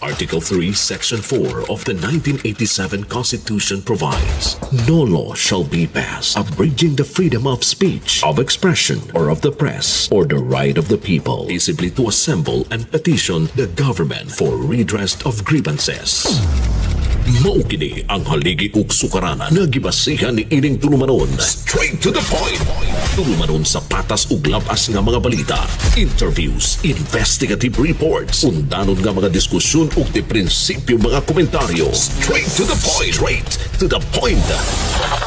Article 3, Section 4 of the 1987 Constitution provides, "No law shall be passed abridging the freedom of speech, of expression, or of the press, or the right of the people peaceably to assemble and petition the government for redress of grievances." Mao kini ang haligi ug sukaranan nga gibasihan ni ining tulumanon. Straight to the point. Tulumanon sa patas ug labas nga mga balita, interviews, investigative reports, undanon nga mga diskusyon ug di prinsipyo mga komentaryo. Straight to the point. Straight to the point.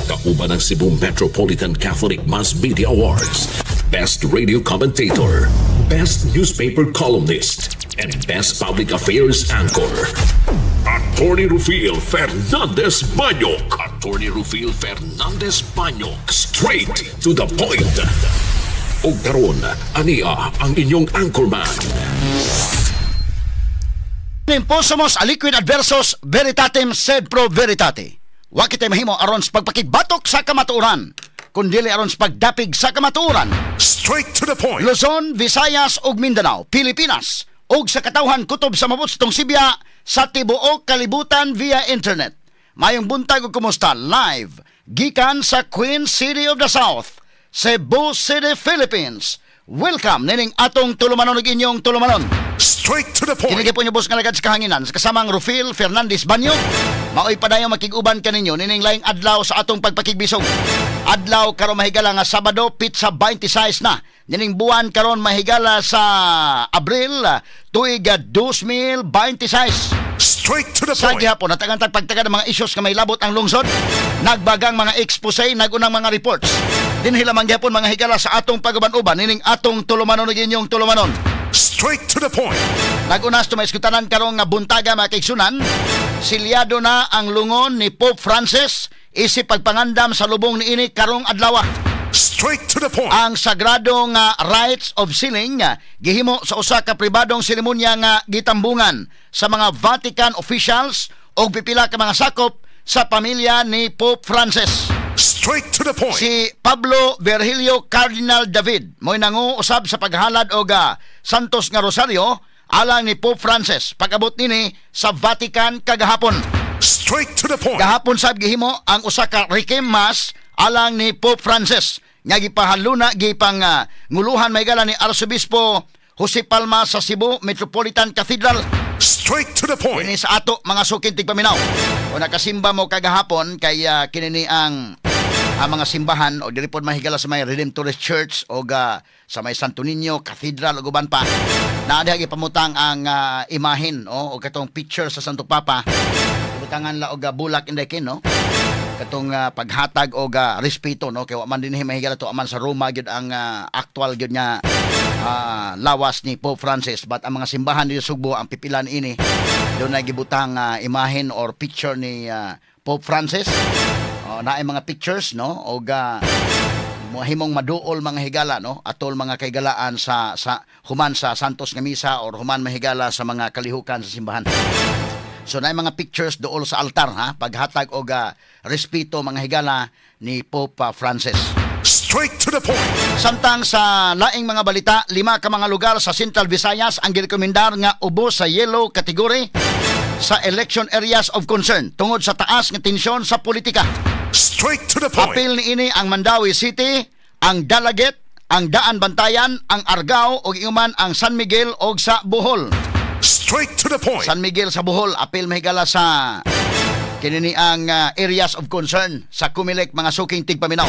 Kauban ang Cebu Metropolitan Catholic Mass Media Awards, Best Radio Commentator, Best Newspaper Columnist, and Best Public Affairs Anchor. Attorney Rufil Fernandez Banyok. Attorney Rufil Fernandez Banyok. Straight to the point. Ug karon, ania ang inyong anchorman. Imposumos aliquid adversus veritatem sed pro veritate. Wa kitay mahimo aron sa pagpakigbatok sa kamatuoran, kundili aron sa pagdapig sa kamatuoran. Straight to the point. Luzon, Visayas ug Mindanao, Pilipinas ug sa katawhan kutob sa mabot sa Sibya sa tibuok kalibutan via internet. Mayong buntag ug kumusta, live gikan sa Queen City of the South, Cebu City, Philippines. Welcome nining atong tulumanon ug inyong tulumanon. Straight to the point. Kini po bus nga lagad sa kahanginan sa kasamang Rufil Fernandez Banyo. Maoy padayon makig-uban kaninyo nining laing adlaw sa atong pagpakigbisog. Adlaw karon, mahigala, nga Sabado, petsa 26 na nining buwan karon, mahigala, sa Abril, tuig 2026. Straight to the Sa point. gihapon, natagan tag pagtaga ng mga issues nga may labot ang lungsod, nagbagang mga expose, nagunang mga reports. Dinhi lamang gihapon, mga higala, sa atong paguban-uban nining atong tulumanon ug inyong tulumanon. Straight to the point. Nagunas tumaeskutanan karong nga buntaga, mga kaigsunan, silyado na ang lungon ni Pope Francis isip pagpangandam sa lubong niini karong adlaw. Straight to the point. Ang sagrado nga rites of sealing gihimo sa usa ka pribadong seremonya nga gitambungan sa mga Vatican officials ug pipila ka mga sakop sa pamilya ni Pope Francis. Straight to the point. Si Pablo Virgilio Cardinal David mo'y nanguusab sa paghalad og Santos nga Rosario alang ni Pope Francis pag-abot nini sa Vatican kagahapon. Straight to the point. Gahapon sab gihimo ang usa ka Requiem Mass alang ni Pope Francis nga gipahaluna, gipang nguluhan, mahigala, ni Arsobispo Jose Palma sa Cebu Metropolitan Cathedral. Straight to the point. Kini sa ato, mga suking tigpaminaw. O nakasimba mo kagahapon kay kini ni ang mga simbahan o diri pod, mahigala, sa may Redemptorist Church o sa may Santo Niño Cathedral ug uban pa. Naa diha gipamutang ang imahen o katong picture sa Santo Papa. Gibutangan la og bulak, inday kin, no? Katong paghatag og respeto, no, kay wa man dinhi, mahigala, to aman sa Roma gyud ang actual gyud nga lawas ni Pope Francis, but ang mga simbahan dito sa Sugbo, ang pipilan ini doon na gibutang imahen or picture ni Pope Francis. Oh, naay mga pictures, no, og mahimong maduol, mga higala, no, atol mga kaigalaan sa human sa Santos nga misa or human, mahigala, sa mga kalihukan sa simbahan. So naay mga pictures dool sa altar, ha, paghatag og respeto, mga higala, ni Pope Francis. Straight to the point. Samtang sa laing mga balita, lima ka mga lugar sa Central Visayas ang girekomendar nga ubos sa yellow category sa election areas of concern tungod sa taas nga tensyon sa politika. Straight to the point. Apil niini ang Mandaue City, ang Dalaguete, ang Daan Bantayan, ang Argao ug inguman ang San Miguel og sa Bohol. Straight to the point. San Miguel sa Bohol, apil, mahigala, sa kinini ang areas of concern sa Comelec, mga suking tigpaminaw.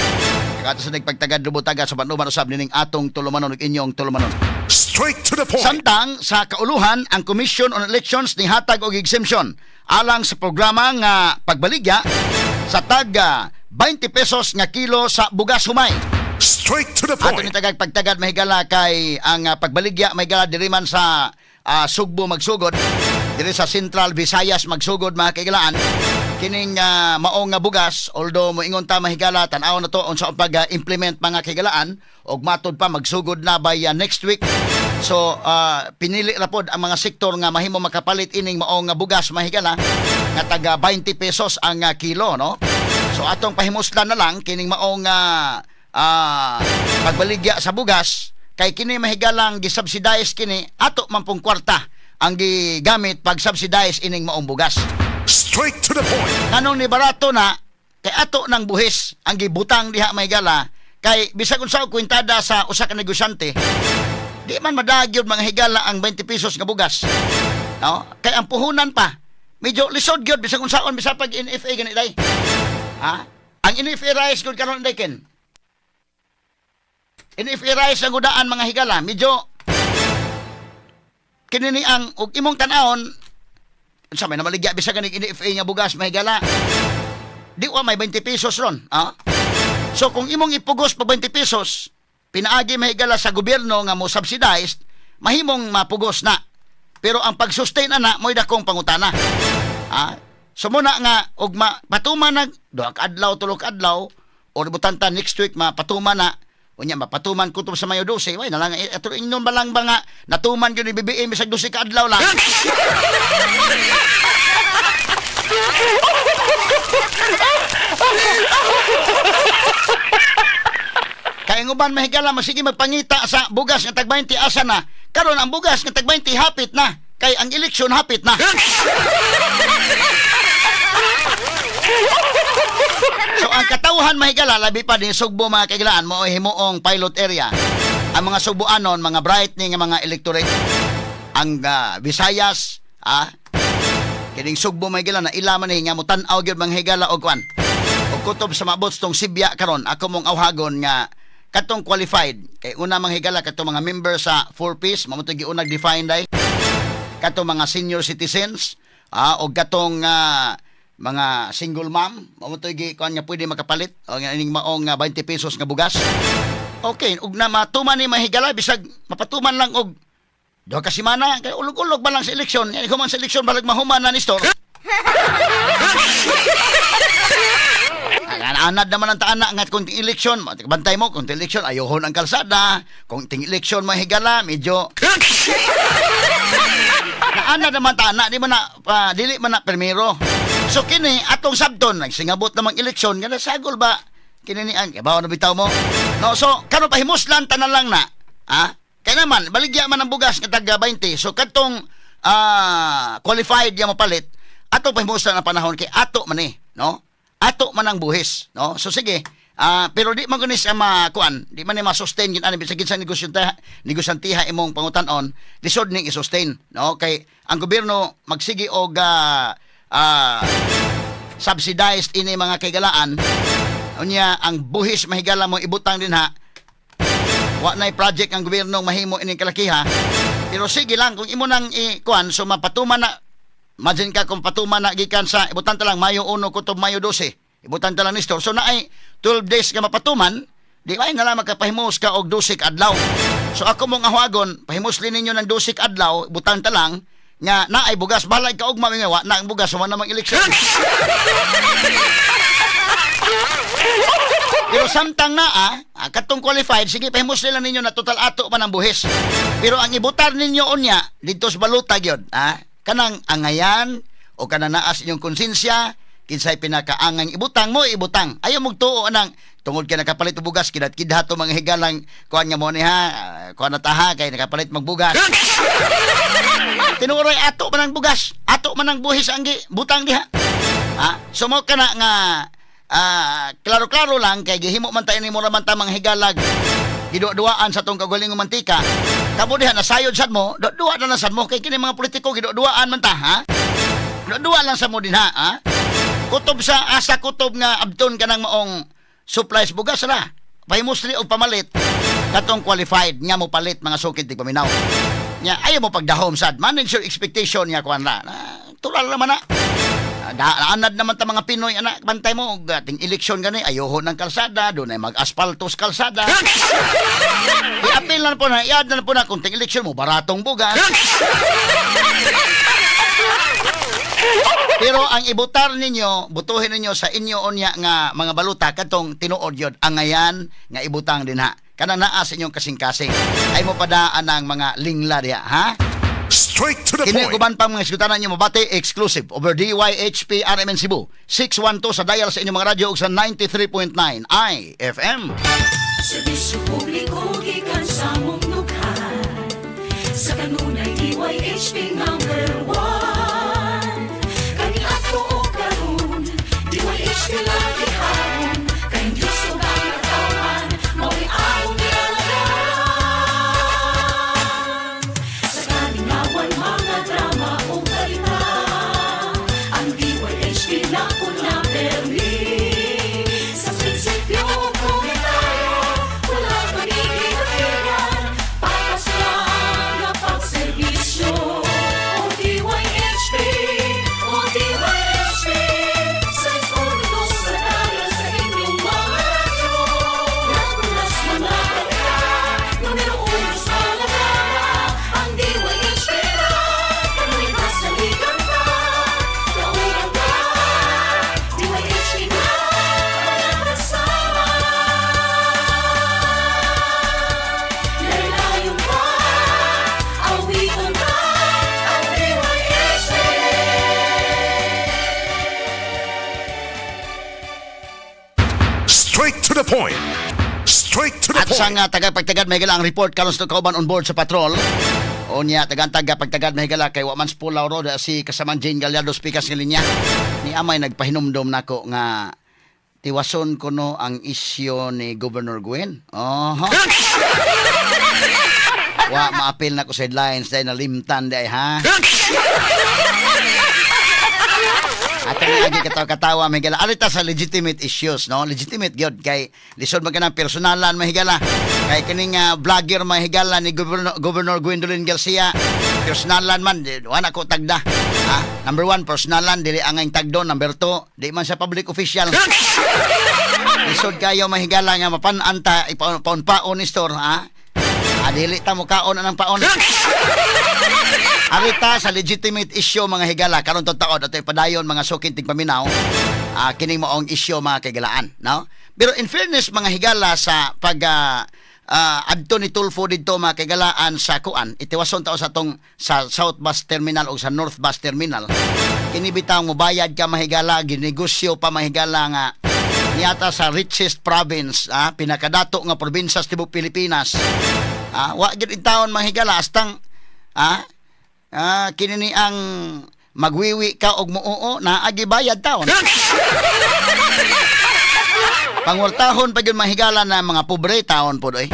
Kato sa nagpagtagad lubutaga sa banuman usab nining atong tulumanon ug inyong tulumanon. Straight to the point. Samtang sa kauluhan, ang Commission on Elections nihatag og exemption alang sa programa nga pagbaligya sa tag 20 pesos nga kilo sa bugas humay. Straight to the Ato point. ni tagag pagtagad, mahigala, kay ang pagbaligya, mahigala, diri man sa Sugbo magsugod, diri sa Central Visayas magsugod, mga kaigalaan, kining maong nga bugas, although moingon ta, mahigala, tan-aw na to unsa ang pag-implement, mga kaigalaan, og matod pa magsugod na by next week. So pinili ra pod ang mga sektor nga mahimo makapalit ining maong nga bugas, mahigala, nga taga 20 pesos ang kilo, no? So atong pahimuslan na lang kining maong pagbaligya sa bugas kay kini, mahigalang, gisubsidize kini ato man pong kwarta ang gigamit pag subsidize ining maong bugas. Straight to the point. Nganong ni barato na kay ato ng buhis ang gibutang diha mahigala kay bisag unsa og kwintada sa usa ka negosyante di man madagyod mga higala ang 20 pesos nga bugas. No? Kay ang puhunan pa medyo lisod gyud bisag unsaon bisag pag NFA gani day. Ha? Ang NFA rice gud karon day ken. NFA rice ang gudaan mga higala medyo kini ni ang og imong tan-awon unsa may namaligya bisag ganing NFA nga bugas mahigala. Di wa may 20 pesos ron, ha? So kung imong ipugos pa 20 pesos, pinaagi mahigala sa gobyerno nga mo subsidized, mahimong mapugos na. Pero ang pag-sustain ana mo'y dakong pangutana. Ha? So muna nga og mapatuman na duha ka adlaw, tulo ka adlaw or butanta next week mapatuman na. Unya mapatuman kutob sa Mayo 12, way na lang ato ingon ba lang ba nga natuman gyud ni BBM bisag 12 ka adlaw lang. Kay ang uban mahigala masige magpangita sa bugas nga tag 20 asa na. Karon ang bugas nga tag 20 hapit na kay ang eleksyon hapit na. So ang katawhan mahigala labi pa din Sugbo mga kaigilaan mo himuong pilot area. Ang mga Sugboanon, mga bright ni nga mga electorate ang Visayas, kining Sugbo mahigala na ila man ni nga motan-aw gyud mga higala og kuan. Og kutob sa maabot tong Sibya karon ako mong awhagon nga katong qualified kay una mga higala katong mga member sa 4Ps mao to giunag define day katong mga senior citizens og katong mga single mom mao to gi kuan nga pwede makapalit og ining maong 20 pesos nga bugas. Okay, ug na matuman ni mahigala bisag mapatuman lang og duha ka semana kay ulog-ulog ba lang sa eleksyon. Yani human sa eleksyon balag mahuman na ni store. Anad naman ang taana nga kung ting eleksyon, bantay mo kung ting eleksyon ayohon ang kalsada, kung ting eleksyon mahigala medyo naanad naman taana di man na dili man na primero. So kini atong sabton nagsingabot namang eleksyon nga nasagol ba kini ni ang bawo na bitaw mo. No, so karon pahimuslan tanan lang na. Ha? Kay naman baligya man ang bugas nga tag 20. So kadtong qualified ya mopalit ato pahimuslan ang panahon kay ato man ni, no? Ato man ang buhis, no? So sige, pero di man kunis ang makuan, di man ni ma-sustain gid ani bisag kinsa negosyantiha imong pangutan-on, lisod ning i-sustain, no? Kay ang gobyerno magsige og subsidized ini mga kaigalaan. Unya ang buhis mahigala mo ibutang din ha. Wa nay project ang gobyerno mahimo ining kalakiha. Pero sige lang kung imo nang ikuan so mapatuman na. Imagine ka kung patuman na gikan sa ibutan ta lang Mayo 1 kutob Mayo 12. Ibutan ta lang ni store. So naay 12 days ka mapatuman, di ay na lang makapahimos ka og 12 ka adlaw. So ako mong ahuagon, pahimusli ninyo ng 12 ka adlaw, ibutan ta lang nga naay bugas balay ka og mamingawa na ang bugas wa namang eleksyon. Pero samtang naa, katong qualified, sige pahimusli lang ninyo na total ato man ang buhis. Pero ang ibutar ninyo unya didto sa baluta gyud, ha? Kanang angayan o kanang naas inyong konsensya kinsay pinakaangang ibutang mo ibutang ayaw mong tuo anang tungod kay nakapalit og bugas kidat-kidha to mga higalang kuan nga mo ni ha kuan na taha kay nakapalit magbugas. Tinuoray ato man ang bugas, ato man ang buhis ang butang diha. Ha? So mo kana nga klaro-klaro lang kay gihimo man tayo ni mura man ta mga higalag giduduaan sa tong kagaling mantika. Kamo diha nasayod sad mo, duwa na lang sad mo kay kini mga politiko giduduaan man ta, ha? Duwa lang sa mo din ha, ha? Kutob sa asa kutob nga abton kanang maong supplies bugas ra. Pahimusli og pamalit katong qualified nga mo palit mga sukid tigpaminaw. Nya ayaw mo pagdahom sad, manage your expectation nga kuan ra. Tural naman na. Anad naman ta mga Pinoy anak, bantay mo og ting eleksyon gani ayohon ng kalsada, dunay mag-aspaltos kalsada. I-appeal na po na, i-add na po na kung ting eleksyon mo baratong bugas. Pero ang ibutar ninyo, butuhin ninyo sa inyo unya nga mga baluta katong tinuod yun, angayan nga ibutang din ha. Kanang naa sa inyong kasing-kasing. Ay mo padaan ang mga lingla diha, ha? Straight to the Kini point. Kuban pang mga iskutanan nyo mabati exclusive over DYHP RMN Cebu 612 sa dial sa inyong mga radyo ug sa 93.9 IFM. Serbisyo publiko gikan sa mong dughan. Sa kanunay DYHP number 1. Kaniadto og karon, DYHP lagi haron. Kay Diyos ug ang katawhan, mao'y among gialagaran. Sa kalingawan, mga drama o balita, ang DYHP nauna permi. Sa prinsipyo ug komentaryo, wala panigid-apigan, patas lang nga pagserbisyo. O DYHP, o DYHP, 612 sa dial sa inyong mga radyo. Nagulas mga balita, numero uno sa lagana, ang DYHP na, kanunay kasaligan ka, kauban ka, DYHP na, mga kasama. Laylayon ka, awiton ka, ang DYHP. Straight to the point. Straight to the At sa point. nga tagapagtagad mahigala ang report karon sa kauban on board sa patrol. Unya tagantag pagtagad mahigala kay wa man sa Pulaw Road si kasamang Jane Gallardo speakers nga linya. Ni amay nagpahinumdom nako nga tiwason kuno ang isyu ni Governor Gwen. Oho. Wa maapil nako sa headlines dahil nalimtan dahil ha. At ang lagi katawa-katawa, mahigala. Alita sa legitimate issues, no? Legitimate gyud kay lisod man kanang personalan, mahigala. Kay kining vlogger mahigala ni Governor Gwendolyn Garcia, personalan man, wala ko tagda. Ha? Number 1, personalan, dili angay tagdo. Number 2, di man siya public official. Lisod kayo mahigala nga mapan-anta, ipaon-paon ni store, ha? Dili ta mo kaon anang paon. Arita sa legitimate issue mga higala karon tong taon ato ipadayon mga sukin tigpaminaw kining maong issue mga kahigalaan, no? Pero in fairness mga higala sa pag adto ni Tulfo didto mga kahigalaan sa kuan, itiwason tao sa tong sa South Bus Terminal o sa North Bus Terminal. Kini bitaw mobayad ka mahigala, ginegosyo pa mahigala nga niyata sa richest province, pinakadato nga probinsya sa tibuok Pilipinas. Wa gyud intawon mahigala astang kini ni ang magwiwi ka og muoo naagi bayad taon. Pangwartahon pa gyud mahigala na mga pobre taon pod oy.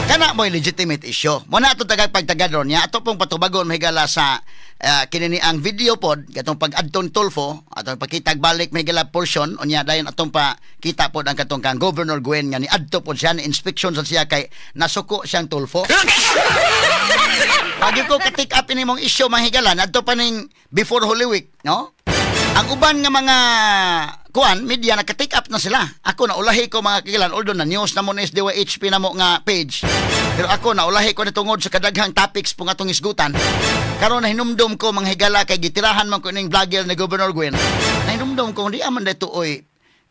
Kana mo'y legitimate issue. Mo na ato tagapagtagad ron niya ato pong patubagon mahigala sa kini ni ang video pod katong pag-adtong Tulfo atong pakitag balik mahigala portion unya dayon atong pa kita pod ang katong kang Governor Gwen nga ni adto pod siya ni inspection sa siya kay nasuko siyang Tulfo. Pag ko ka-take up ini mong issue mahigala adto pa ning before Holy Week, no? Ang uban nga mga kuan media naka-take up na sila. Ako naulahi ko mga kagilan, although na news na mo na SDYHP na mo nga page. Pero ako naulahi ko na tungod sa kadaghang topics po nga atong isgutan. Karon nahinumdum ko mga higala kay gitirahan man ko ning vlogger ni Governor Gwen. Nahinumdum ko hindi aman dito oy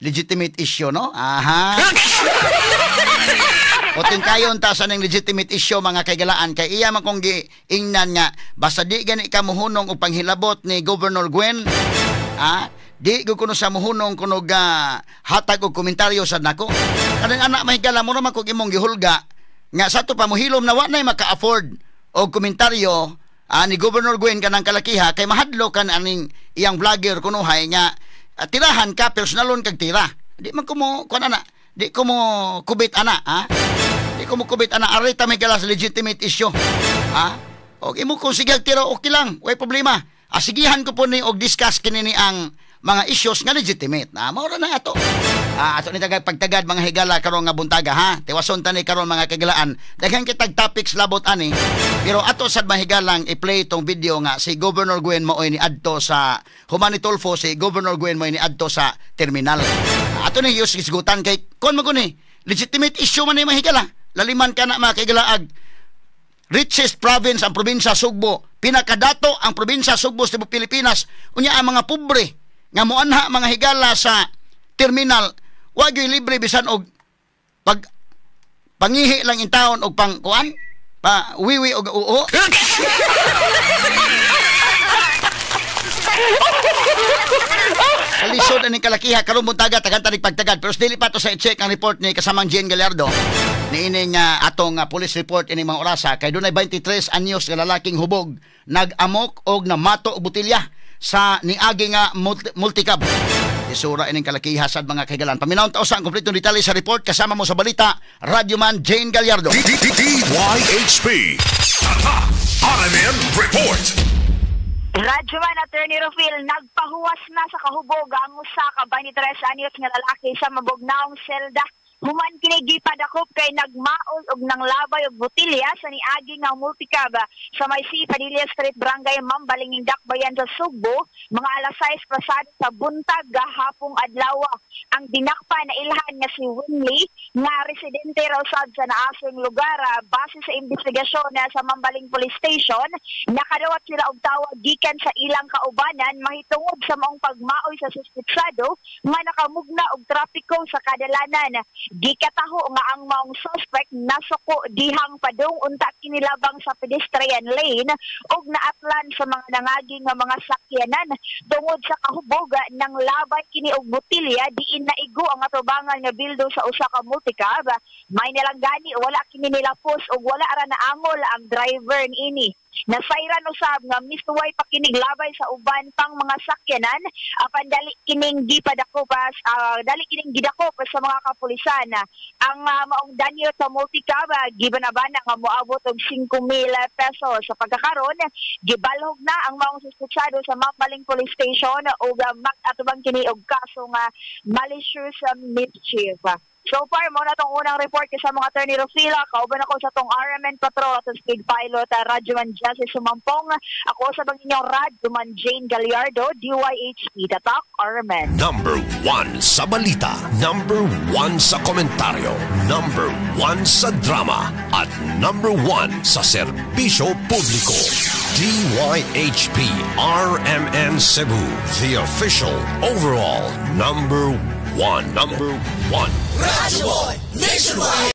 legitimate issue, no? Aha. O tingkayon ta sa ning legitimate issue mga kaigalaan kay iya man kong giingnan nga basta di gani ka muhunong og panghilabot ni Governor Gwen, di ko kuno sa muhunong kuno ga hatag og komentaryo sad nako. Kanang anak mahigala mo ra man kog imong gihulga nga sa ato pa mohilom na wa nay maka-afford og komentaryo ni Governor Gwen kanang kalakiha kay mahadlo kan aning iyang vlogger kunuhay nga tirahan ka personalon kag tira. Di man ko mo kuan ana, di ko mo kubit ana, ha? Di ko mo kubit ana, arita may galas legitimate issue. Ha? Og imo kung sige tira okay lang, way problema. Asigihan ko po ni og discuss kini ni ang mga issues nga legitimate. Mao ra na ato. Ato ni tagag pagtagad mga higala karon nga buntaga, ha. Tiwason ta ni karon mga kagilaan. Daghan kitag topics labot ani. Pero ato sad mahigalang i-play tong video nga si Governor Gwen maoy ni adto sa Human ni Tulfo, si Governor Gwen maoy ni adto sa terminal. Ato ni use isgutan kay kon man ni legitimate issue man ni mahigala. Laliman ka na mga kagalaag. Richest province ang probinsya Sugbo. Pinakadato ang probinsya Sugbo sa Pilipinas. Unya ang mga pobre nga moanha mga higala sa terminal, wa gyud libre bisan og pag pangihi lang in taon og pang kuan pa wiwi og uo. Kalisod aning kalakiha karon buntaga tagan tanig pagtagad pero dili pa to sa i-check ang report ni kasamang Jane Gallardo. Niining atong police report ining mga orasa kay dunay 23 anyos nga lalaking hubog nag-amok og namato og botelya sa niagi nga multicab. Isura ining kalakiha sad, mga kahigalan. Paminawon ta usa ang kompletong detalye sa report kasama mo sa balita, Radyoman Jane Gallardo. DYHP. Tatak RMN Report. Radyoman Attorney Rufil, nagpahuwas na sa kahubog ang usa ka 23 anyos nga lalaki sa mabugnaong selda human kini gipadakop kay nagmaol og nanglabay og botelya sa niagi nga multicab sa may C. Padilla Street, Barangay Mambaling, Dakbayan sa Sugbo, mga alas 6 pasado sa buntag gahapong adlaw. Ang dinakpa na ilhan nga si Winley nga residente raw sad sa naasong lugar. Base sa investigasyon na sa Mambaling Police Station, nakadawat sila og tawag gikan sa ilang kaubanan mahitungod sa maong pagmaoy sa suspitsado nga nakamugna og trapiko sa kadalanan. Gikataho nga ang maong suspect nasuko dihang padung unta kinilabang sa pedestrian lane ug naatlan sa mga nangagi nga mga sakyanan. Tungod sa kahubog, nang labay kini og botelya diin naigo ang atubangan nga bildo sa usa ka multicab. May nilang gani wala kini nilapos ug wala ra naangol ang driver niini. Nasayran usab nga misuway pa kinig labay sa uban pang mga sakyanan apan dali kining gidakop sa mga kapulisan. Ang maong danyo sa multicab gibanabana nga moabot og 5,000 pesos. Sa pagkakaron, gibalhog na ang maong suspetsado sa Mambaling Police Station ug mag-atubang kini og kaso nga malicious mischief. So far, mao na tong unang report sa mga Attorney Rufila. Kauban ako sa tong RMN Patrol at speed pilot, Radyoman Jesse Sumampong. Ako sa bang inyong Radyoman Jane Gallardo, DYHP, Tatak RMN. Number 1 sa balita, number 1 sa komentaryo, number 1 sa drama, at number 1 sa serbisyo publiko. DYHP RMN Cebu, the official overall number 1. Number 1. Radyo Nationwide.